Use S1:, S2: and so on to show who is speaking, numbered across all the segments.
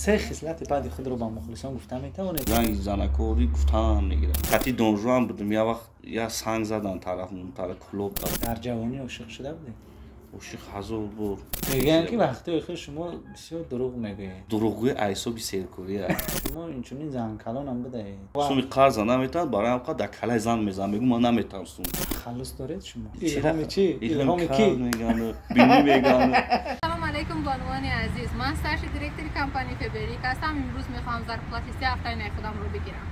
S1: Се хислати баъди худро ба мухлисон гуфта метавонед?
S2: Занги занакорӣ гуфтан мегирам. Кати донжуан будем, як вақт як санг задан тараф тараф клуб.
S1: Дар ҷавонӣ ошиқ шуда будед?
S2: Ошиқ ҳазор бор.
S1: Мегӯянд, ки вақтҳои охир шумо бисёр дурӯғ мегӯед.
S2: Дурӯғгӯи айсоби серкорӣ.
S1: Шумо инчунин занкалонам будаед.
S2: Суми қарза наметавад, барои ҳам дар калаи зан мезанам, мегӯ ман наметавам сум.
S1: Тахаллус доред шумо? Илҳоми чӣ? Илҳоми кӣ?
S2: Мегӯянд, бинӣ мегӯянд.
S3: Салом алейкум, бонувони азиз. Ман старший директори компанияи Фаберлик ҳастам. Имрӯз мехоҳам зарплати 3 ҳафтаи худамро бигирам.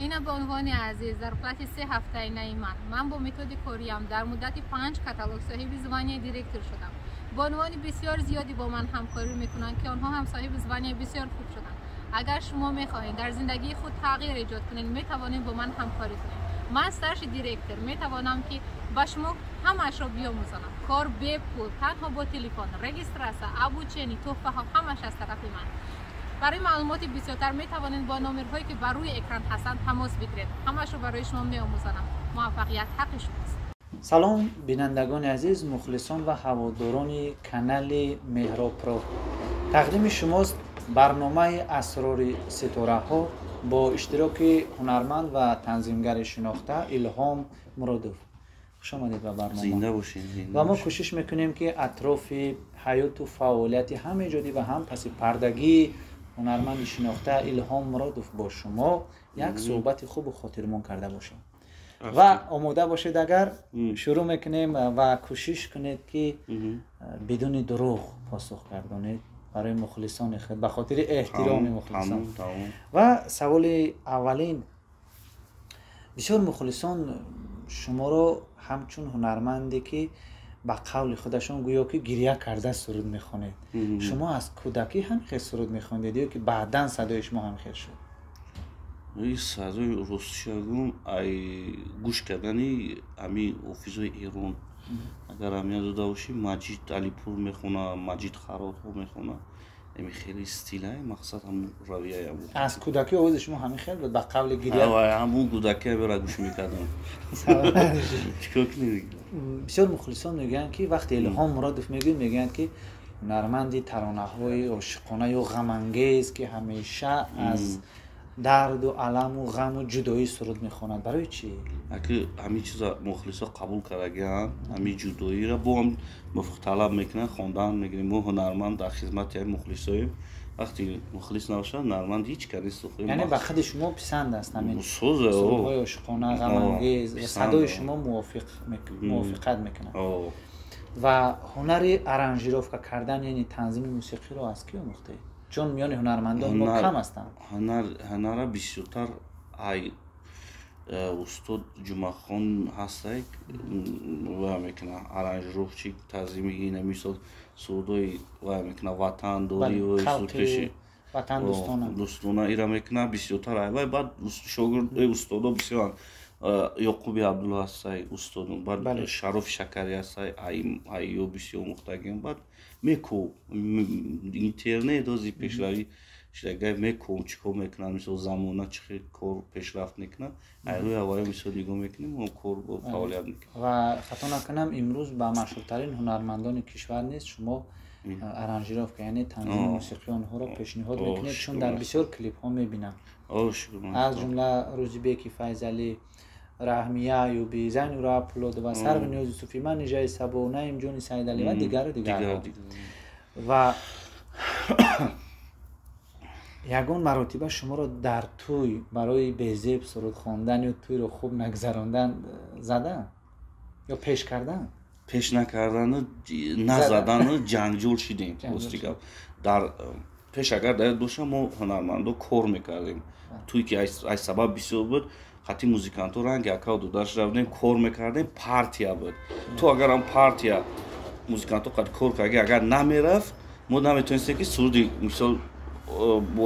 S3: Ина, бонувони азиз, зарплати 3 ҳафтаи наи ман. Ман бо методи кориям дар муддати панҷ каталог соҳиби звания директор шудам. Бонувони бисёр зиёде бо ман ҳамкорӣ мекунанд, ки онҳо ҳам соҳиби звания бисёр хуб шуданд. Агар шумо мехоҳед дар зиндагии худ тағйир эҷод кунед, метавонед бо ман ҳамкорӣ кунед. Ман старший директор метавонам, ки ба шумо ҳамаашро биомӯзонам. Кор бепул, танҳо бо телефон, регистрация, обучение, тӯҳфаҳо, ҳамааш аз тарафи ман. Барои маълумоти бисёртар метавонед бо номерҳое, ки бар рӯи экран ҳастанд, тамос бигиред. Ҳамаашро барои шумо меомӯзонам. Муваффақият ҳаққи шумост.
S1: Салом, бинандагони азиз, мухлисон ва ҳаводорони канали Меҳробпро. Тақдими шумост барномаи «Асрори ситораҳо» бо иштироки ҳунарманд ва танзимгари шинохта Илҳом Муродов. Хуш омадед ба барнома.
S2: Зинда бошед.
S1: Ва мо кӯшиш мекунем, ки атрофи ҳаёту фаъолияти ҳам эҷодӣ ва ҳам паси пардагии ҳунарманди шинохта Илҳом Муродов бо шумо як суҳбати хубу хотирмон карда бошем. Ва омода бошед, агар шурӯъ мекунем, ва кӯшиш кунед, ки бидуни дурӯғ посух гардонед барои мухлисони худ, ба хотири эҳтироми мухлисон. Ва саволи аввалин: бисёр мухлисон шуморо ҳамчун ҳунарманде, ки ба қавли худашон гӯё ки гиря карда суруд мехонед. Шумо аз кӯдакӣ ҳамин хел суруд мехондед ё ки баъдан садои шумо ҳамин хел шуд?
S2: Садои, ростиша гӯм, ай гӯш кардани ҳамин ҳофизои Эрон, агар аҳамият дода бошӣ, Маҷид Алипур мехона, Маҷид Харотҳо мехона, ами хеле стилай, мақсад ҳамун равияи.
S1: Аз кӯдакӣ овози шумо ҳамин хел буд, ба қавли гиря?
S2: Ҳамун кӯдакӣ бера гӯш мекардам, чикор кунем.
S1: Бисёр мухлисон мегӯянд, ки вақте Илҳом Муродов мегӯед, мегӯянд, ки ҳунарманди таронаҳои ошиқона ё ғамангез, ки ҳамеша аз дарду аламу ғаму ҷудоӣ суруд мехонад. Барои чӣ?
S2: Аки ҳамин чиза мухлисо қабул кардагианд, ҳамин ҷудоиро бо ҳам талаб мекунанд, хондан мегирем. Мо ҳунарманд дар хизмати ҳамин мухлисоем. Вақте мухлис набошад, ҳунарманд ҳеҷ кар нест.
S1: Яъне ба худи шумо писанд аст ҳамин сурудҳои ошиқона, ғамангез, садои шумо мувофиқат мекунад. Ва ҳунари аранжировка кардан, яъне танзими мусиқиро аз кӣ омӯхтед? Чун миёни ҳунармандон мо кам ҳастанд.
S2: Ҳунара бисёртар ай устод Ҷумъахон ҳастай, ва мекуна аранжировщик, танзими ина, мисол, сурудҳои ва мекуна, ватан дорӣ, дӯстона, ира мекуна бисёртар ай вай. Баъд шогирд, устодо бисёранд. Ёқуби Абдулло ҳастай устодум, баъд Шарофи Шакарӣ ҳастай, айё бисёр омӯхтагиам. Баъд меку интернет ози пешравӣ шидагай, мекум чӣ кор мекунанд, мисол, замона чӣ хел кор пешрафт мекунад, айрӯи аввалӣ, мисол, нигоҳ мекунем, кор фаъолият мекунем.
S1: Ва хато накунам, имрӯз ба машҳуртарин ҳунармандони кишвар низ шумо аранжировка, яъне танзими мусиқии онҳоро пешниҳод мекунед, чун дар бисёр клипҳо мебинам, аз ҷумла Рӯзибеки Файзалӣ, Раҳмия Аюбӣ, Зайнура Пулодова, Сарви Ниёзи Суфӣ, Манижаи Сабо, Наимҷони Саидалӣ ва дигару дигарҳо. Ва ягон маротиба шуморо дар тӯй барои безеб суруд хондан ё тӯйро хуб нагзарондан задан ё пеш кардан?
S2: Пеш накардану назадану ҷанҷол шидем. Рости гап, дар пеш, агар дар ёд бошам, мо ҳунармандо кор мекардем. Тӯй ки ай сабаб бисёр буд, хати музикантҳо ранги акав додаш равдем, кор мекардем, партия буд. Ту агар ам партия музикантҳо қад кор карди, агар намерафт, мо наметонистем, ки суруди, мисол,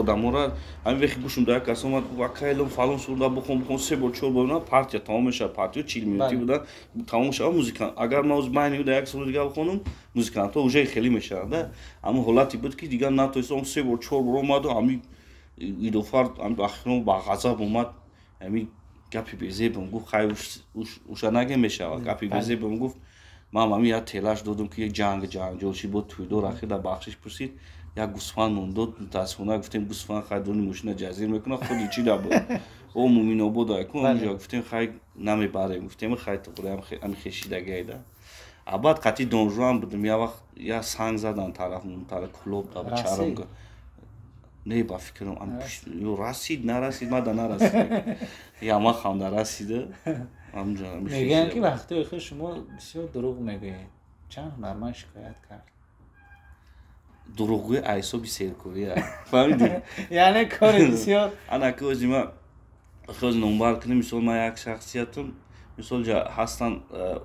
S2: одамора ҳамин вехи гӯшум да як кас омад: «Акайлом, фалон суруда бухон, бухон». Се бор, чор бор партия тамом мешавад. Партиё 40 минутӣ будан, тамом мешавад. Музикант, агар ма байни да як суруди дига бихонам, музикантҳо уже хеле мешаванд да. Ҳамон ҳолате буд, ки дигар натонистам. Се бор, чор бор омаду ҳами идофар ахирон ба ғазаб омад, ҳами гапи безебам гуфт. Хай, уша наге мешавад, гапи безебам гуфт. Ман ҳамин як телаш додум ки ҷанг ҷанҷол шид, бо туйдор ахир дар бахшиш пурсид, як гусфанд монд дод. Мутаассифона, гуфтем, гусфанд хай дуни мошина ҷазир мекунад, худи чи да буд, о Муминобод айку ҳамҷо. Гуфтем, хай намебарем, гуфтем, хай туғри ами хешидагиайда. А баъд қатъи донжуан будем, як вақт як санг задан тараф тараф Кулоб да чарам не, ба фикрам ё расид, нарасид, мада нарасид, я ма ханда расида.
S1: Мегӯянд, ки вақтҳои охир шумо бисёр дурӯғ мегӯед. Чанд ҳунарманд шикоят кард.
S2: Дурӯғгӯи айсоби серкория, фаҳмидӣ?
S1: Яъне кори бисёр.
S2: Ана ки ози ма хози номбар кунем, мисол, ман як шахсиятам, мисол, ҷа ҳастанд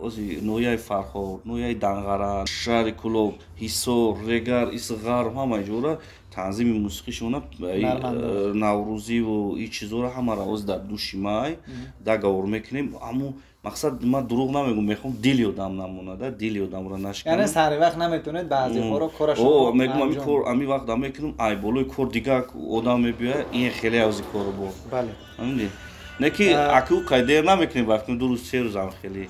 S2: ози ноҳияи Фархор, ноҳияи Данғара, шаҳри Кулоб, Ҳисор, Регар, Исғарм, ҳамаи ҷора танзими мусиқишона, наврӯзиву и чизора ҳамаро ози дар души май договор мекунем. Аммо мақсад, ман дурӯғ намегӯм, мехоҳам дили одам намонада, дили одамро нашканам.
S1: Яъне сари вақт наметавонед баъзеҳоро корашонро.
S2: Мегӯм, ами кор ами вақт мекунам, ай болои кор дигар одам мебиёяд, ин хеле ози кору бо
S1: бале.
S2: Не ки аку қай дер намекунем, вақт 2 рӯз, 3 рӯзам хеле.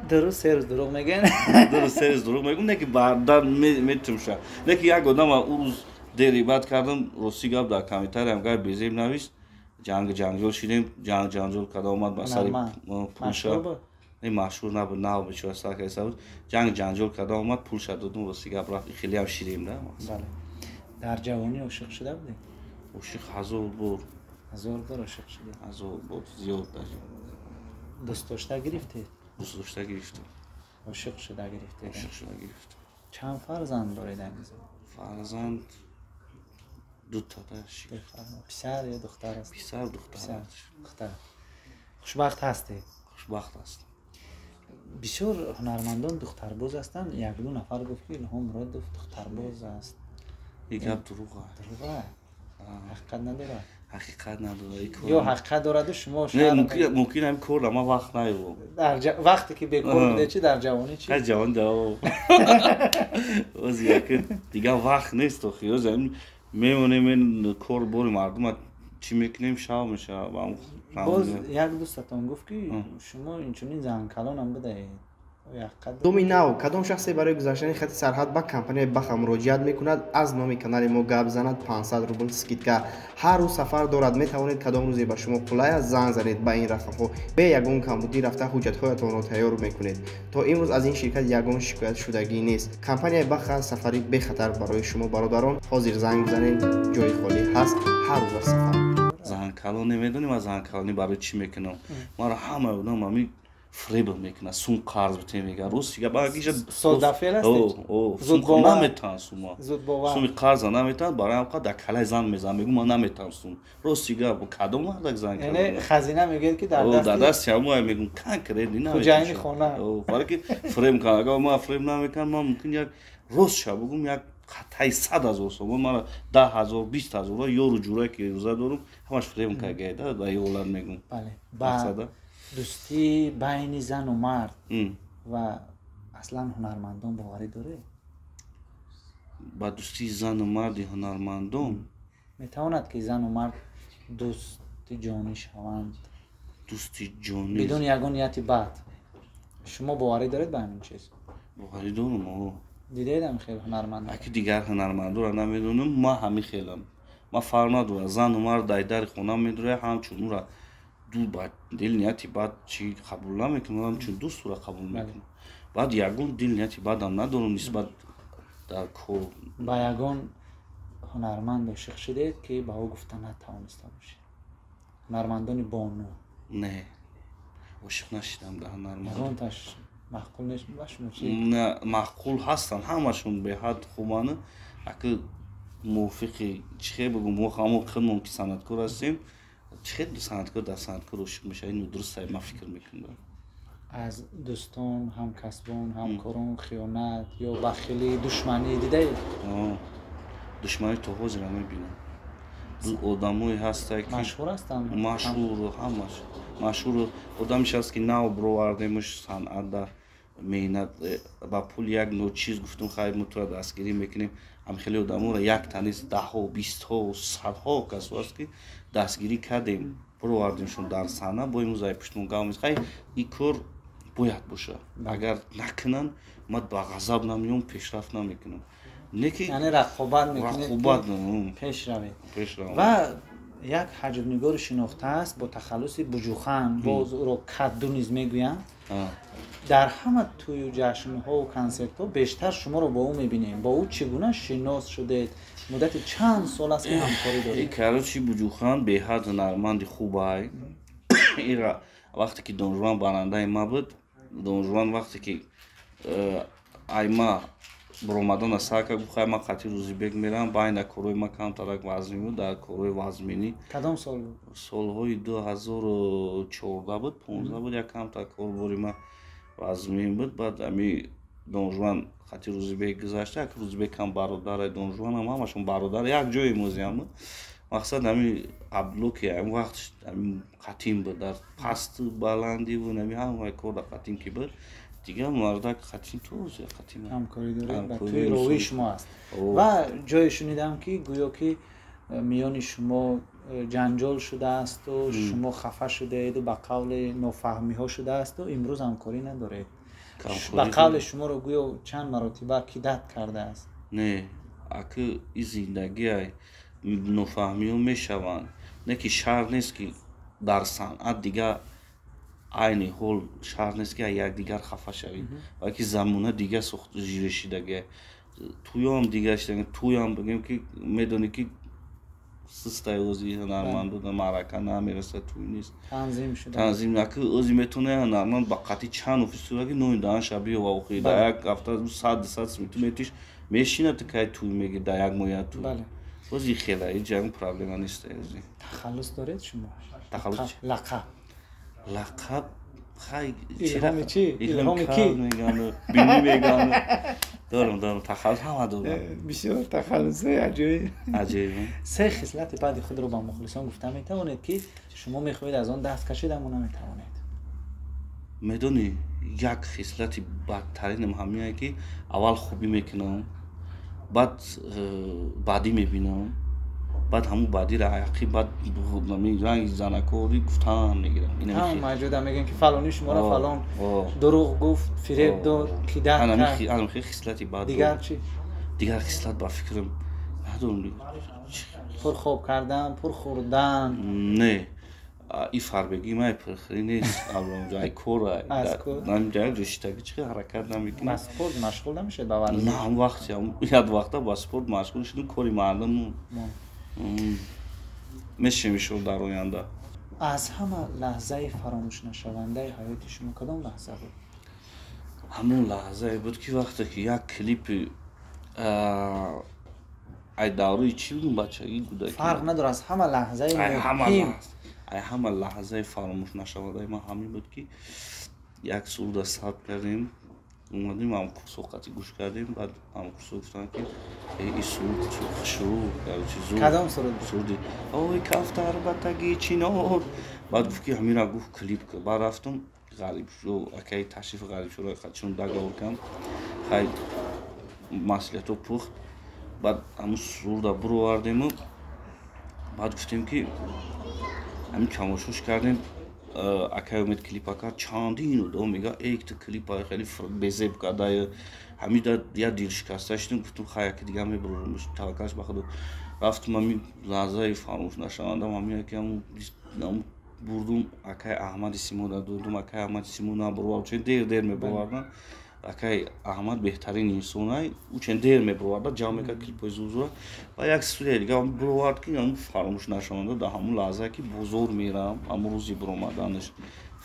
S1: 2 рӯз, 3 рӯз дурӯғ мегӯен.
S2: 2 рӯз, 3 рӯз дурӯғ мегӯм, не ки баъдан метумша, не ки як одама ӯ рӯз дери бад кардам, рости гап, дар комментариям гап безеб навист, ҷанг ҷанҷол шидем, ҷанг ҷанҷол карда омад ба сари пулша. Не, машҳур набуд, нав бечора сар кардиса буд, ҷанг ҷанҷол карда омад, пулша додум, рости гап, рафт. Хелеам шидем да.
S1: Дар ҷавонӣ ошиқ шуда будед?
S2: Ошиқ ҳазор бор.
S1: Ҳазор бор ошиқ шудед?
S2: Ҳазор бор, зиёд даже.
S1: Дӯст дошта гирифтед?
S2: Дӯст дошта гирифтам.
S1: Ошиқ шуда гирифтед?
S2: Ошиқ шуда гирифтам.
S1: Чанд фарзанд доред ангиза?
S2: Фарзанд дута.
S1: Писар ё духтар аст?
S2: Писар, духтар.
S1: Духтар. Хушбахт ҳастед?
S2: Хушбахт ҳастам.
S1: Бисёр ҳунармандон духтарбоз ҳастанд. Якду нафар гуфт, ки Илҳом Муродов духтарбоз аст.
S2: И гап дурӯғ.
S1: Дурӯға, ҳақиқат надорад?
S2: Ҳақиқат надорад.
S1: Ё ҳақиқат дораду шумо?
S2: Мумкин ҳами корра ман вақт наёбам.
S1: Вақте ки бекор буде чи, дар ҷавонӣ чи?
S2: Ҷавон ози яки дигар вақт нест охи, ози мемонем, кор бори мардума чӣ мекунем, шав мешавад.
S1: Боз як дӯстатон гуфт, ки шумо инчунин занкалонам будаед.
S4: Доми нав кадом шахсе барои гузаштани хати сарҳад ба компанияи Баха муроҷиат мекунад, аз номи канали мо гап занад, 500 рубл скидка. Ҳар рӯз сафар дорад, метавонед кадом рӯзе ба шумо қулай аст, занг занед ба ин рақамҳо. Бе ягон камбудӣ рафта ҳуҷҷатҳоятонро тайёр мекунед. То имрӯз аз ин ширкат ягон шикоят шудагӣ нест. Компанияи Баха, сафари бехатар барои шумо, бародарон. Ҳозир занг бизанед, ҷои холӣ ҳаст, ҳар рӯз дар сафар.
S2: Занкалон намедонем, аз занкалонӣ барои чӣ мекунам, маро ҳамаи одам ами фреб мекунад, сум қарз бите мега, рости гап. Наметаҳанд сума, суми қарза наметаҳанд, барои ҳам дар калаи зан мезанам, мегӯм, ман наметаҳам сум, рости гап, кадом мардак зан?
S1: Хазина мегӯяд, ки
S2: дар дасти ҳамоя, мегӯм, конкретно.
S1: Хуҷайни хона.
S2: Барои ки фреб кунад, агар ман фреб намекунам, ман мумкин як рост ша бугум, як таи 100 000 сомон мара 10 000, 20 000 ёру ҷурае ки рӯза дорум, ҳамаш фреб кардагида, ба ҳолат мегӯм.
S1: Дӯстии байни зану мард ва аслан ҳунармандон боварӣ доред?
S2: Ба дӯстии зану марди ҳунармандон?
S1: Метавонад, ки зану мард дӯсти ҷонӣ шаванд?
S2: Дӯсти ҷонӣ.
S1: Бидуни ягон нияти бад. Шумо боварӣ доред ба ҳамин чиз?
S2: Боварӣ дорум.
S1: Дидаед ҳамин хел ҳунарманд?
S2: Аки дигар ҳунармандоро намедонам, ман ҳамин хелам, ман фарқ надорам, зану мард дар дари хона медурояд, ҳамчун ура ду ба дил нияти бад чи қабул намекунам, ҳамчун дӯст ура қабул мекунам. Баъд ягон дил нияти бадам надорам нисбат дар кор.
S1: Ба ягон ҳунарманд ошиқ шудед, ки ба ӯ гуфта натавониста бошед? Ҳунармандони бону.
S2: Не, ошиқ нашидам да ҳунарманд.
S1: Ягонташ маъқул нест ба шумо чи?
S2: Маъқул ҳастанд, ҳамашон беҳад хубанд. Аки мувофиқи чӣ хел бигӯм, мо ҳамон худмон ки санъаткор ҳастем, чӣ хел санъаткор дар санъаткор ошиқ мешавад? Ин дуруст, ман фикр мекунам.
S1: Аз дӯстон, ҳамкасбон, ҳамкорон хиёнат ё бахилӣ, душманӣ дидаед?
S2: Душманӣ то ҳозира мебинам. Одамое ҳаста ки
S1: Машҳур ҳастанд?
S2: Машҳур, ҳамаш машҳур. Одамеш ҳаст, ки нав бировардемш санъат, да меҳнат, ба пули як ночиз гуфтум, хайр, мо тура дастгирӣ мекунем. Ҳам хеле одаморо якта нест, даҳҳо, бистҳо, садҳо касо ҳаст, ки дастгирӣ кардем, бировардемшон дар саҳна, бо имрӯз ай пуштмон гап мез. Хай, ин кор Бояд боша. Агар накунанд, ман ба ғазаб намеём, пешрафт намекунам.
S1: Яъне рақобат мекунед, пеш равед. Ва як ҳаҷвнигори шинохтааст бо тахаллуси Буҷухан, боз ӯро Кадду низ мегӯянд. Дар ҳама тӯю ҷашнҳову консертҳо бештар шуморо бо ӯ мебинем. Бо ӯ чӣ гуна шинос шудед? Муддати чанд сол аст ки ҳамкорӣ доред?
S2: Короче, Буҷухан беҳад ҳунарманди хубай. Ира вақте ки Донжуан барандаи ма буд, Донжуан вақте ки ай ма баромадана сар кард, гуфт: хай, ман қатъи Рӯзибек мерам. Байна корҳои ма камтарак вазмин буд, дар корҳои вазминӣ.
S1: Кадом сол буд?
S2: Солҳои 2014 буд, 15 буд, як камтар корбори ма вазмин буд. Баъд ами Донжуан қатъи Рӯзибек гузашта, як Рӯзибекам бародари Донжуанам, ҳамашон бародар, як ҷои мозиам буд. Мақсад, ами Абдулло ки ами вақт қатим буд, дар пасту баландӣ буд, ами ҳамаи кор дар қатим ки буд, дигар мардак қатим то қатим
S1: ҳамкорӣ доред ва тӯи ровии шумо аст. Ва ҷое шунидам, ки гӯё ки миёни шумо ҷанҷол шудаасту шумо хафа шудаеду ба қавли нофаҳмиҳо шудаасту имрӯз ҳамкорӣ надоред. Ба қавли шуморо гӯё чанд маротиба кидать кардааст.
S2: Не, аки и зиндагиай, нофаҳмиҳо мешаванд. Не ки шарт нест, ки дар санъат дигар айни ҳол шарт нест, ки якдигар хафа шавӣ, балки замона дига решидагия, тӯём дига шида. Тӯям бигем, ки медонӣ, ки систай ози ҳунарманду маърака намераса, тӯй нест. Танзим аки ози метавона ҳунарманд ба қатъи чанд офисура ки нои даҳан шаби ва охири дар як ҳафта 100, 200 сумиту метиш мешина, ту кай тӯй мегир дар як моҳ як тӯй. Ози хела ҳеҷ ягон проблема нест.
S1: Тахаллус доред шумо?
S2: Тахаллус?
S1: Лақаб.
S2: Лақаб, хай.
S1: Илҳоми чӣ? Илҳоми кӣ?
S2: Бини меган. Дорам, дорам, тахаллус ҳама дорам.
S1: Бисёр тахаллусҳои аҷоиб.
S2: Аҷоиб.
S1: Се хислати баъди худро ба мухлисон гуфта метавонед, ки шумо мехоҳед аз он даст кашед, аммо наметавонед?
S2: Медонӣ, як хислати бадтаринам ҳамине, ки аввал хубӣ мекунам, баъд бадӣ мебинам, баъд ҳамун бадиро аяқи, баъд ранги занакори гуфтан мегирам.
S1: Маҷуда мегӯям, ки фалони шуморо фалон дурӯғ гуфт, фиреб дод, кидать кард.
S2: Анамхи хислати бад.
S1: Дигар чӣ?
S2: Дигар хислат, ба фикрам, надорам.
S1: Пурхоб кардан, пурхӯрдан?
S2: Не, и фарбегӣ май пурхӯрӣ нест, ай кора ҷоштаги чи ҳаракат намекунам.
S1: Ба спорт машғул намешед, ба варзиш?
S2: На, вақт як вақта ба спорт машғул шудем, кори мардум мешем ишо дар оянда.
S1: Аз ҳама лаҳзаи фаромӯшнашавандаи ҳаёти шумо кадом лаҳза буд?
S2: Ҳамон лаҳзае буд, ки вақте ки як клипи ай давраи чӣ будум, бачагӣ, кӯдакӣ.
S1: Фарқ надорад, аз ҳама лаҳзаи муҳим.
S2: Ай ҳама лаҳзаи фаромӯшнашавандаи ман ҳамин буд, ки як суруда сабт кардем, омадем, ҳамкурсо қатъи гӯш кардем. Баъд ҳамкурсо гуфтанд, ки и суруд хушрӯ.
S1: Кадом суруд?
S2: Суруди «Ой, кафтар ба таги чинор». Баъд гуфт, ки ҳамира, гуфт, клип. Баъд рафтум, Ғарибшо, акаи Ташриф Ғарибшоро чун договор кардам, хай, маслиҳато пухт. Баъд ҳамун суруда буровардему баъд гуфтем, ки ҳамин тамошош кардем. Акай Умед клипа кард. Чандин одам мега: «Эй, ту клипа хеле безеб кардае». Ҳамида як дилшикаста шудем, гуфтум: «Хай, яки дига мебурам, таваккалш ба Худо». Рафтум, ҳамин лаҳзаи фаромӯшнашавандам ҳамин ки ҳамун бурдум, акай Аҳмади Симода додум. Акай Аҳмади Симо набурвард, чун дер дер мебурвардан. Акай Аҳмад беҳтарин инсонай, ӯ чун дер мебурварда, ҷамъ мекард клипҳои зурзура ва як студия дига буровард, ки ҳамун фаромӯшнашаванда дар ҳамун лаҳзае, ки бозор мерам, ҳамун рӯзи буромаданаш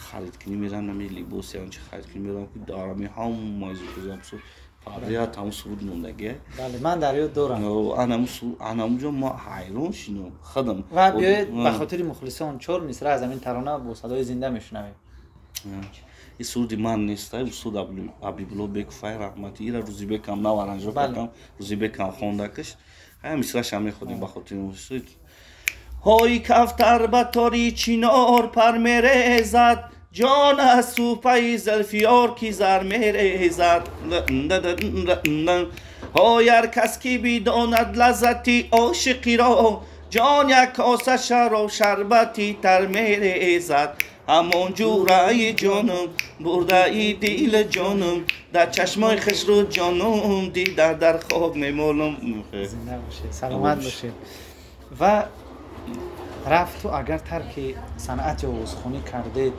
S2: харидкунӣ мерам, нами либосе ҳамчи харидкунӣ мерам, ки дар ҳами ҳамаи подряд ҳамун суруд мондагия.
S1: Бале, ман дар ёд дорам.
S2: Анамуҷо ма ҳайрон шудам худам.
S1: Ва биёед, ба хотири мухлисон чор мисра аз ҳамин тарона бо садои зинда мешунавем.
S2: И суруди ман нест, суруд Абибулло Бекуфай раҳмати, ира Рӯзибекам нав аранжировка кардам, Рӯзибекам хондакаш. Ҳая, мисрашам меходем ба хотири мухлисон. Ҳои, кафтар ба тори чинор пар мерезад, ҷон аз сӯпаи зулфиёр ки зар мерезад. Ҳой, ҳар кас ки бидонад лаззати ошиқиро, ҷон як коса шароб, шарбати тар мерезад. Ҳамон ҷураи ҷонум, бурдаи дили ҷонум, дар чашмои хушрӯ ҷонум, дида дар хок мемолум.
S1: Зинда бошед, саломат бошед. Ва рафту агар тарки санъати овозхонӣ кардед,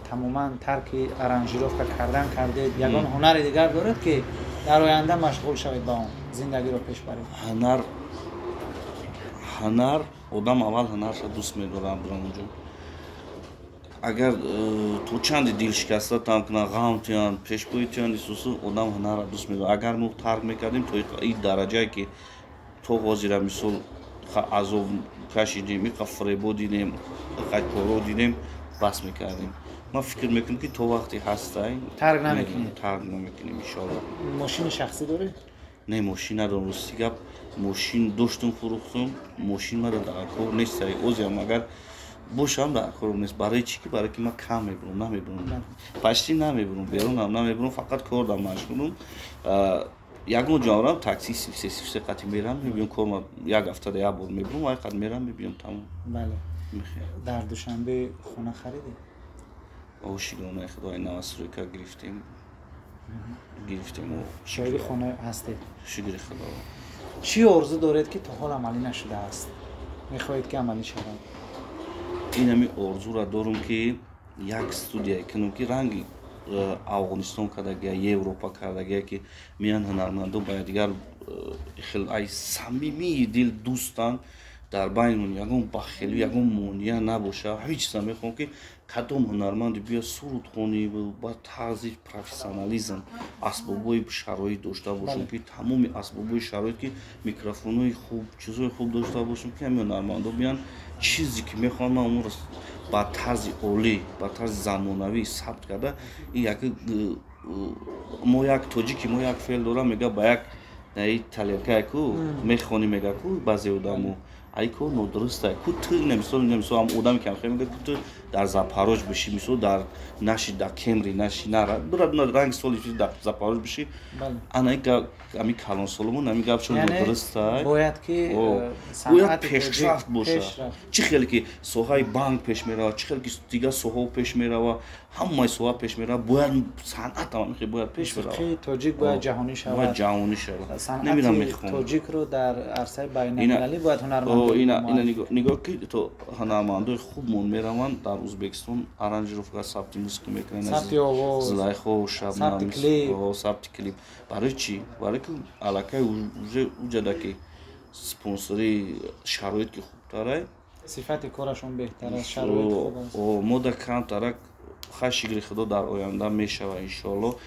S1: тамоман тарки аранжировка кардан кардед, ягон ҳунари дигар доред, ки дар оянда машғул шавед ба он, зиндагиро пеш баред?
S2: Ҳунар, одам аввал ҳунарша дӯст медорад, Абдурамонҷон. Агар то чанде дилшикаста там кунанд, ғам туянд, пешпои туянд, исусу одам ҳунарра дӯст медорад. Агар мо тарк мекардем, то ин дараҷае ки то ҳозира, мисол, азоб кашидем, иқа фиребо дидем, иқа коро дидем, бас мекардем. Ман фикр мекунам, ки то вақте ҳастай
S1: тарк намекунед.
S2: Тарк намекунем, иншоалло.
S1: Мошини шахсӣ доред?
S2: Не, мошин надорам. Рости гап, мошин доштум, фурӯхтум. Мошин мара дар кор нестай. Озиам агар бошам, дар кором нест. Барои чӣ ки? Барои ки ман кам мебурам, намебурам, почти намебурам, берунам намебурам, фақат кор дар машғулум. Ягон ҷо рам, такси сифсе сифсе қати мерам, мебиём. Корма як ҳафтада як бор мебурам, вай қад мерам, мебиём, тамом.
S1: Бале, дар Душанбе хона харидед?
S2: О, шукронаи Худои, новостройка гирифтем.
S1: Шоҳиди хона ҳастед?
S2: Шукри Худо.
S1: Чӣ орзу доред, ки то ҳол амалӣ нашудааст, мехоҳед, ки амалӣ шавад?
S2: Инами орзура дорум, ки як студия кунам, ки ранги Афғонистон кардагия, Европа кардагия, ки меян ҳунармандо ба якдигар, хел ай самимии дил дӯстанд, дар байнмон ягон бахелӣ, ягон монеа набоша. Ҳамин чиза мехоҳам, ки кадом ҳунарманде бия, сурудхонӣ ба тарзи профессионализм, асбобҳои шароит дошта бошем, ки тамоми асбобҳои шароит, ки микрофонҳои хуб, чизҳои хуб дошта бошем, ки ҳамин ҳунармандо биён, чизе ки мехоҳанд, ман онро ба тарзи олӣ, ба тарзи замонавӣ сабт карда. Ин як мо як тоҷики мо як феъл дорам, мега, ба як тарелкае ку мехонӣ, мега ку баъзе одамо ай ко нодуруста ку. Ту мисол, мисол, ам одаме ки ҳамхел мега ку, ту дар Запорож биши, мисол, дар наши, дар Кемри наши, нара бира, ранги соли дар Запорож биши. Ана ами калонсоломон ами гапшон нодуруста.
S1: Бояд ки
S2: бояд пешрафт боша. Чӣ хеле ки соҳаи банк пеш мерава, чӣ хеле ки дигар соҳао пеш мерава, ҳамаи соҳа пеш мерава, бояд санъатам ҳамихел бояд пеш
S1: мерава. Тоҷик бояд ҷаҳонӣ шавад.
S2: Бояд ҷаҳонӣ шавад.
S1: Санъати тоҷикро дар арсаи байналмилалӣ бояд ҳунарманд.
S2: Ина нигоҳ ки то ҳунармандои хубмон мераванд дар Узбекистон, аранжировка, сабти мусиқӣ мекунанд.
S1: Сабти овоз.
S2: Зулайхо, Шабнам, сабти клип. Барои чӣ? Барои ки аллакай уже уҷада ки спонсори, шароит ки хубтарай.
S1: Сифати корашон беҳтар аст, шароит хуб аст.
S2: Мо да камтарак. Хай, шукри Худо, дар оянда мешава, иншоалло,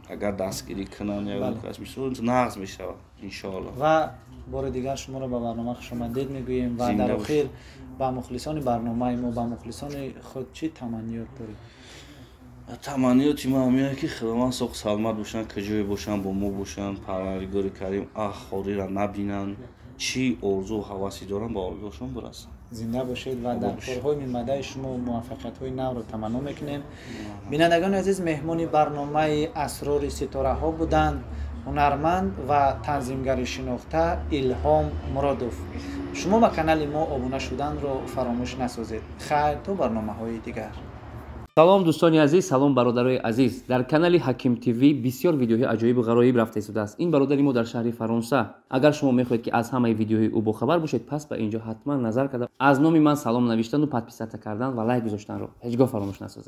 S2: агар дастгирӣ кунанд ягон кас, мисол, нағз мешава, иншоалло.
S1: Ва бори дигар шуморо ба барнома хушомадед мегӯем. Ва дар охир ба мухлисони барномаи мо, ба мухлисони худ чӣ таманниёт доред?
S2: Таманниёти ман ҳамин, ки Худованд соқ саломат бошанд, куҷое бошанд, бо мо бошанд, Парвардигори Карим аҳ хориро набинанд, чӣ орзу ҳавасе доранд, ба орзуашон бирасанд.
S1: Зинда бошед ва дар корҳои минбаъдаи шумо муваффақиятҳои навро таманно мекунем. Бинандагони азиз, меҳмони барномаи «Асрори ситораҳо» буданд ҳунарманд ва танзимгари шинохта Илҳом Муродов. Шумо ба канали мо обуна шуданро фаромӯш насозед. Хайр, то барномаҳои дигар.
S5: Салом, дӯстони азиз, салом, бародарои азиз! Дар канали Ҳаким ТВ бисёр видеоҳои аҷоибу ғароиб рафта истодааст. Ин бародари мо дар шаҳри Фаронса. Агар шумо мехоҳед, ки аз ҳамаи видеоҳои ӯ бохабар бошед, пас ба ин ҷо ҳатман назар карда, аз номи ман салом навиштану подписаться кардан ва лайк гузоштанро ҳеҷ гоҳ фаромӯш насозед.